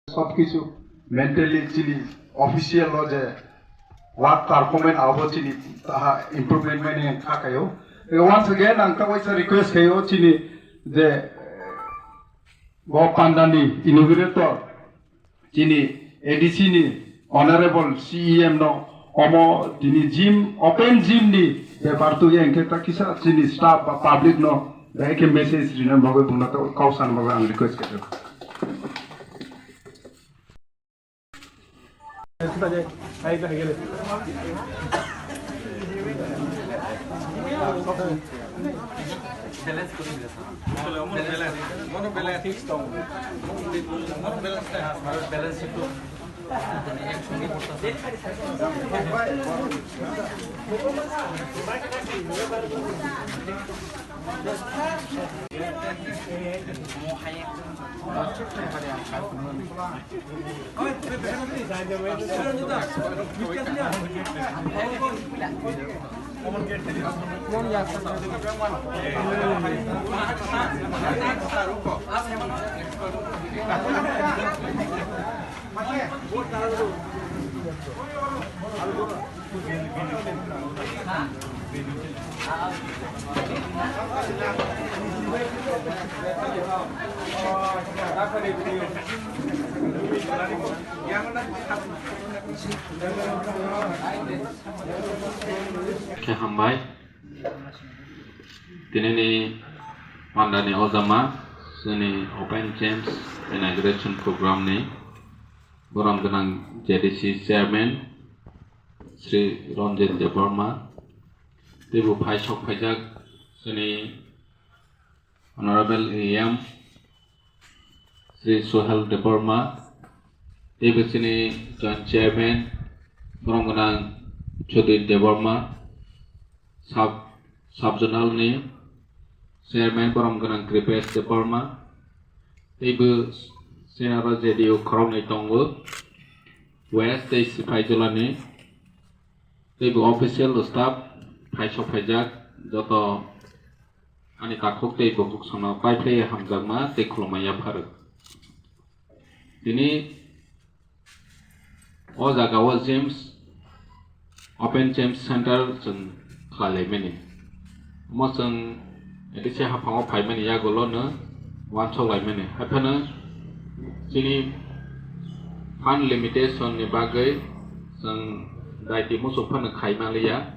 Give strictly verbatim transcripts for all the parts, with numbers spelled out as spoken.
Sob kichu mentally chini official lo je work performance abo chini taha improvement mani ang kha kayo. Once again ang ta waisa request kayo chini je bo pandani inaugurator chini A D C ni honorable C E M no omo tini gym, open gym ni bepar tu yang khe ta kisa chini staff ba public no dai khe message rina bagwi bungna to kausan bagwi ang request kayo. Khe hambai. Tinini mandani ojama chini Open Games Inauguration Program ni borom gwnang J D C Chairman Sri Ranjit Debbarma, teibo phai sok phaijak chini Honorable A M Sri Sohel Debbarma, teibo chini Joint Chairman borom gwnang Chaudhary Debbarma, Sub, Sub Zonal ni Chairman borom gwnang Kripesh Debbarma, teibo chini aro J D U khoroknwi tongo, West tei Sipaijala ni, teibo official staff phai sok phaijak joto ani takhuk tei bukhuk sono paiphlaiwi hamjakma tei khulumma yapharwi. Tini o jaga o Games, Open Games Center chwng khlai laimani. Omo chwng A D C haphango phaimani yagulo no uansuk laimani. Haiphano chini fund limitation ni bagwi chwng daiti muchuk phano khai manliya.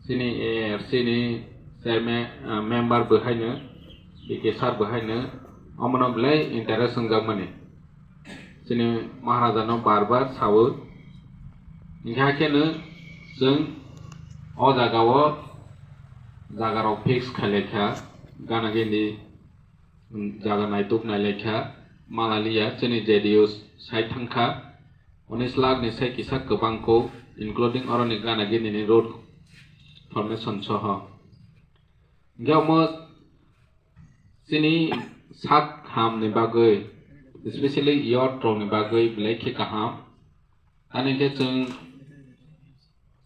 Chini A R C ni chairman, ah, member bo haino, B K sir bo haino, omono belai interest wngjakmani. Chini Maharaja no bar bar sawo. Hinkhe hakheno chwng o jaga o jaga rok fix khailai kha, gana gini jaga naituk nailai kha, malaliya chini J D U sai thang kha, unis lakh ni sai kisa kwbang kok, including oroni gana gini ni road formation soho. Hinkhe omo chini sak ham ni bagwi, especially youth rok ni bagwi belai khe kaham. Ani khe chwng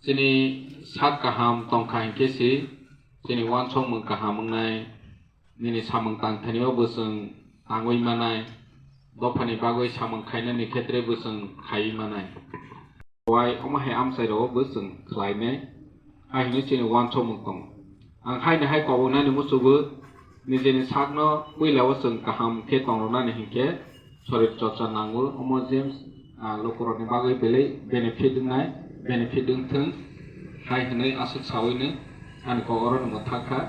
chini sak kaham tongkha hinkhe se chini uansukmung kaham wngnai, nini samung tangthani o bo chwng tangwi manai, dophani bagwi samung khainani khetre bo chwng khaiwi manai. Wai omo hai amchai rok bo chwng khlainai, hai hwnwi chini uansukmung tongo. Ang haino hai koboknani muchungo nijeni sakno puila o chwng kaham khe tongrwnani hinkhe sorir chorcha nango. Omo Games, ah, lukurokni bagwi belai benefit wngnai, benefit wngthwng hai hwnwi aswk sawino ani kok oro no mwthak kha,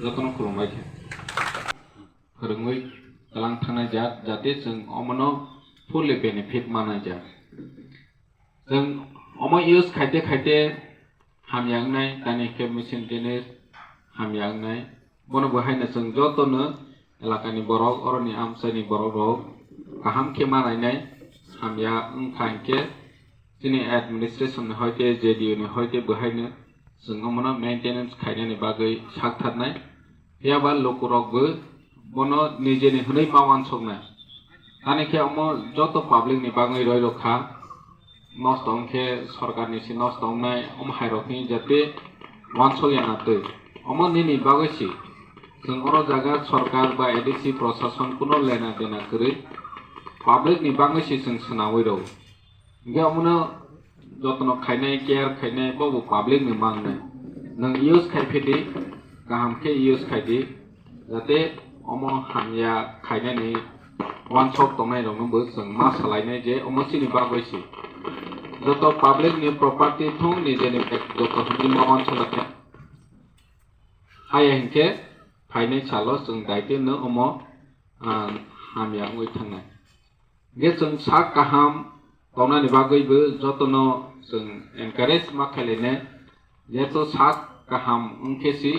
jotono khulumbai kha. Phwrwngwi twlang thangnai jat, jate chwng omono fully benefit manai jat. Chwng omo use khaite khaite hamya wngnai, tani khe machine tene hamya wngnai. Bono bo haino chwng jotono elakani borok, oroni amchaini borok rok kaham khe manainai, hamya wngkha hinkhe chini administration ni hoite, J D U ni hoite bo haino chwng omono maintenance khainani bagwi saktharnai. Phiya ba lukurok bo bono nijeni hwnwi ma uansuknai. Ani khe omo joto public ni bagwi roi rok kha. Nosto wng khe sorkar ni se nosto wngnai, omo hai rok ni jate uansuk ya na twi. Omo nini bagwi se chwng oro jaga sorkar ba A D C prosason kuno lena dena kwrwi. Public ni bagwi se chwng swnamwi rw. Hwnkhe omono jotono khainai, care khainai, bo bo public ni mangnai. Nwng use khai phi di, kaham khe use khai di, jate omo hamya khainani uansuk tongnai rokno bo chwng ma salainai je omo chini bagwi se. Joto public ni property thung ni jeni bag joto hwnwi ma uansuk lainai. Haya hinkhe phainai salo chwng daitino omo, ah, hamya wngwi thangnai. Hwnkhe chwng sak kaham tongnani bagwibo jotono chwng encourage ma khailene, jeto sak kaham wngkhe si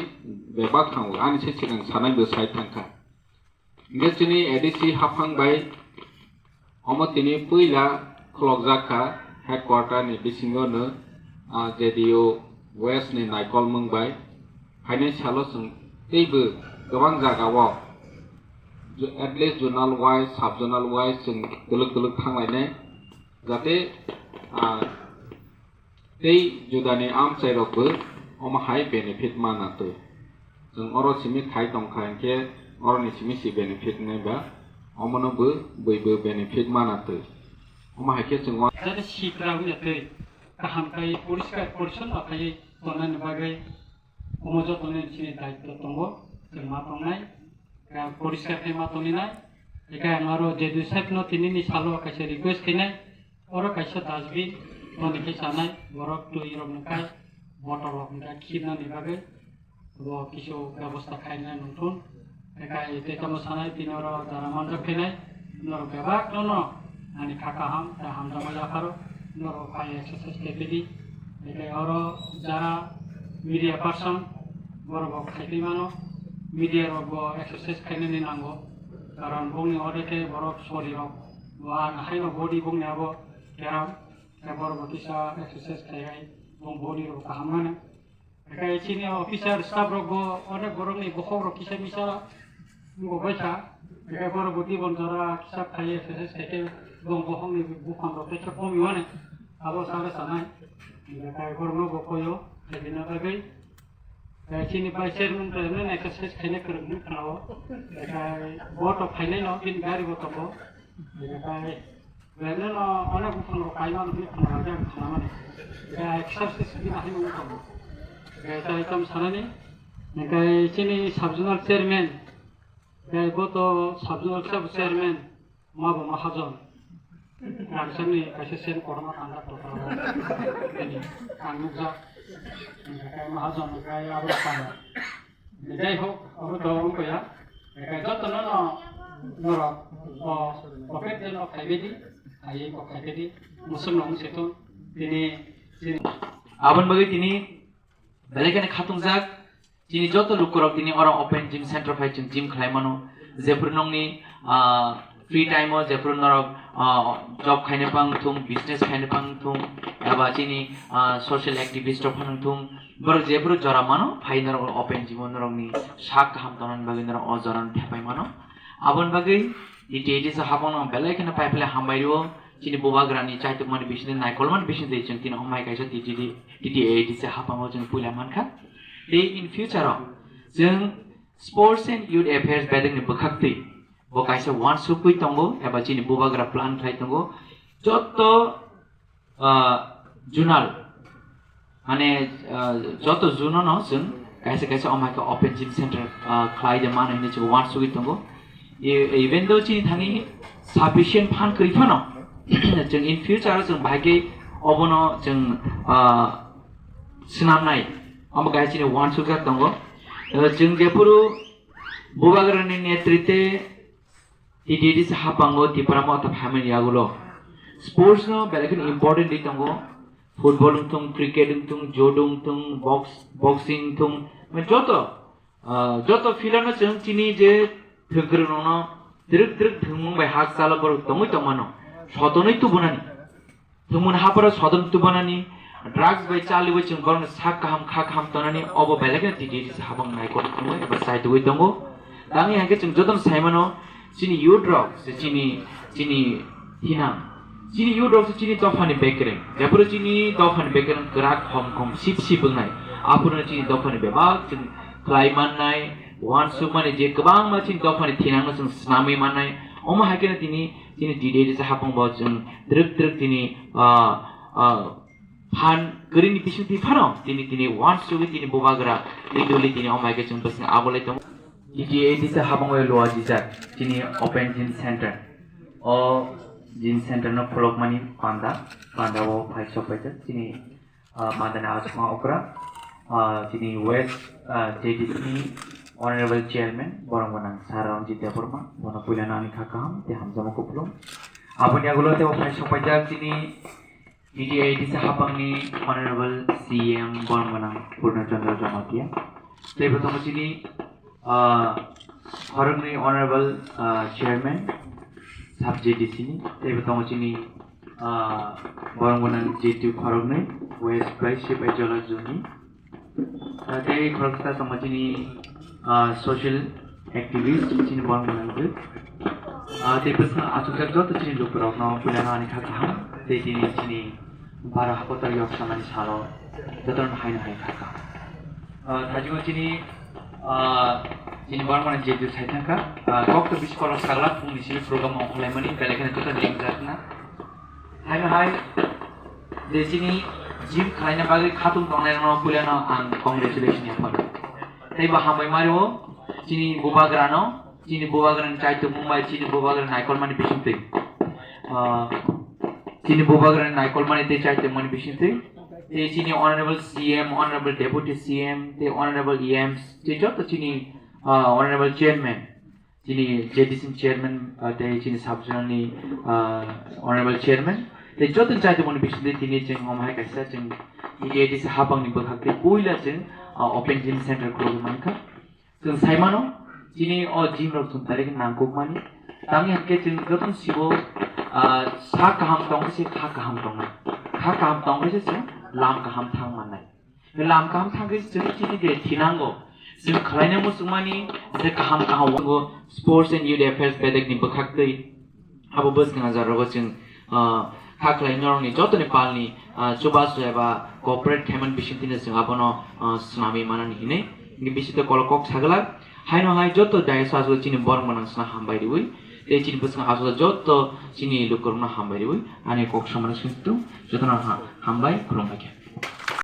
bebak thango, ani se chwng sanaibo sai thangkha. Hwnkhe chini A D C haphang bai omo tini puila khulokjak kha headquarter ni bisingo no, ah, J D U West ni naikolmung bai. Phainai salo chwng teibo kwbang jagao, at least zonal wise, sub zonal wise chwng twlwk twlwk thanglainai, jate, ah, tei judani amchairokbo omo hai benefit mana twi. Chwng oro simi khai tongkha hinkhe oroni simi si benefit wngnai ba omono bo bwibo benefit mana twi. Omo hai khe chwng wa- Jani sikra wngya twi kaham khai poriskar porisonno khai tongnani bagwi omo jotono chini daitto tongo, chwng ma tongnai. Ka poriskar khai ma tongwi nai. Eka ang aro J D U side no tini ni salo kaisa request khainai. Oro kaisa dustbin, moni khe chanai, borok twi rok nungkha, bottle rok nungkha, khibnani bagwi. Bo kisu bebosta khainai nungthun. Eka tei tamo sanai, tini oro jara manjak khainai. Norok bebak no no, ani kha kaham, ta hamjakma yapharo. Norok phai exercise khe pidi. Eka oro jara media person, borok bo khai twi mano. Media rok bo exercise khainani nango. Karon bongni ode khe borok sori rok. Bo ang haino body bongni abo keram. Khe borok bo kisa exercise khai hai, bong body rok kaham mano. Khe chini officer staff rok bo onek borok ni bokhok rok kisa misa bo bai kha. Khe borok bo tibon jora kisa khai exercise khai khe bong bokhok ni buphang rok kisa komi mano. Abo sare sanai. Khe borok no bo koyo khai bina bagwi. Khe chini bai chairman rok no exercise khaina kwrwng nung khna o. Khe bo to phainai no bini gari bo tongo. Khe Belai no onek buphang rok kaima nukni khna rok yang khna mani. Khe exercise ni ahai nung tong. Khe tai tam sanani. Khe chini sub zonal chairman. Khe bo to sub zonal sub chairman. Ma bo mahajon. Kangsani kaisa sen korma tanda to. Ini ang nukjak. Khe mahajon khe abo tanda. Jai hok, abo to wng kaya. Eka joto no no norok o pocket no khai bedi, khai ko khai bedi, musuk no musuk tini, tini. Abon bagwi tini belai kheno khatungjak, tini joto lukurok tini oro open gym center phai chwng gym khlai mano, jephuru nongni, ah, free time o jephuru norok, ah, job khaina pang thung, business khaina pang thung, eba chini, ah, social activist rok phano thung, borok jephuru jora mano, phai norok open gym o norokni sak kaham tongnani bagwi norok o jora no thepai mano. Aboni bagwi T T A D C hapang no belai kheno pai phele hambai rio, chini bubagrani chaitukmani bisingtwi naikolmani bisingtwi chwng tini homai kaisa T T D, T T A D C hapang o chwng puila mankha. Tei in future o chwng Sports and Youth Affairs bedekni bwkhaktwi bo kaisa uansukwi tongo eba chini bubagra plan khlai tongo. Joto, ah, zonal, mane, ah, joto zone no chwng kaisa kaisa omo hai khe open gym center, ah, khlai de mano hinwi chwng uansugwi tongo. E-, even though chini thani sufficient fund kwrwi phano, chwng in future o chwng bahai khe obono chwng, ah, swnamnai, omo kaisa chini uansukjak tongo. Eh, chwng jephuru Bubagrani netrite T T A D C hapango Tipra Motha phaimani yagulo sports no belai kheno important di tongo. Football wngthung, cricket wngthung, judo wngthung, box-, boxing wngthung, mane joto, ah, joto field no chwng chini je thwngkwrwng rokno twrwk twrwk thwngmung bai hakchalo borok tongwi tongmano, sotonwi tubunani. Thwngmung hapharo sodom tubanani, drugs bai chaliwi chwng borokni sak kaham kha kaham tonani, obo belai kheno T T A D C hapang naikol thwngwi eba chaitugwi tongo. Tangwi hwnkhe chwng jotono saimano, chini youth rok se chini, chini thinang. Chini youth rok se chini dophani bekereng. Jephuru chini dophani bekereng kwrak khom khom sip sip wngnai. Aphuru chini dophani bebak chwng khlai mannai, uansukmani je kwbangma chini dophani thinangno chwng snamwi mannai. Omo hai kheno tini Chini T T A D C hapang bo chwng twrwk twrwk tini, ah, ah, phan kwrwini bisingtwi phano tini, tini wansugwi tini bubagra tini duli tini omai khe chwng bwswng abolai tongo. T T A D C hapang bai lua jijak chini open gym center. O gym center no khulokmani panda, panda o phai sok paijak chini ah, Madana Asma Okra, ah, chini West, ah, J D C ni Honorable Chairman, borok gwnang Sir Ranjit Debbarma, bono puilano ani kha kaham tei hamjakma kupulung. Aboni agulo tei ophai sokpaijak chini T T A D C hapangni Honorable C M, borok gwnang Purna Chandra Jamatia. Tei bo tongo chini ah, khoroknwi Honorable, ah, Chairman, Sub J D C ni, tei bo tongo chini, ah, borok gwnang J two khoroknwi, West bai Sipaijala zone ni. Ah, tei khoroksa tongo chini, ah, social activist, chini borok gwnang je. Ah, tei bwswng achukjak joto chini lukurokno puilano ani kha kaham, tei tini chini bara hakotor yok samani salo jotono haino hai kha kaham. Ah, thajingo chini, ah, chini bormani jetu sai thangkha, ah, kok to bisi kolok sagla phungni simi program ongkhorlaimani, belai kheno joto ringjakna. Haino hai, je chini gym khlaina bagwi khatung tongnai rokno puilano ang congratulation yaphago. Tei bo hambai mario, chini bubagrano, chini bubagrani chaitumung bai chini bubagrani naikolmani bisingtwi. Ah, chini bubagrani naikolmani tei chaitumungni bisingtwi. Tei chini Honorable C M, Honorable Deputy C M, tei Honorable E Ms, tei joto chini, ah, Honorable Chairman, chini J D C ni Chairman, ah, tei chini Sub Zonal ni, ah, Honorable Chairman, tei joto ni chaitumungni bisingtwi tini chwng omo hai kaisa chwng T T A D C hapangni bwkhak tei puila chwng, ah, Open Gym Center khulogwi mankha. Chwng sai mano, chini o gym rok chwng tarik nangkukmani. Tamni hwnkhe chwng jotono sibo, ah, sa kaham tongkhe se kha kaham tongnai. Kha kaham tongkhe se chwng lam kaham thang mannai. Lam kaham thangkhe chwng chini je thinango. Chwng khlaina muchungmani je kaham kaham wango sports and youth affairs bedekni bwkhaktwi. Abo bwskang jarogo chwng, ah, kha khlai norokni jotoni palni, ah, chubachu eba cooperate khaimani bisingtwino chwng abono, ah, swnamwi manani hinwi. Hini bisingtwi kolok kok sagwlak. Haino hai joto dayas o aswk chini borok mwnang sna hambai riwi. Tei chini bwskang aswk joto chini lukurokno hambai riwi. Ani kok samani singtu jotono ha-, hambai khulumbai khe.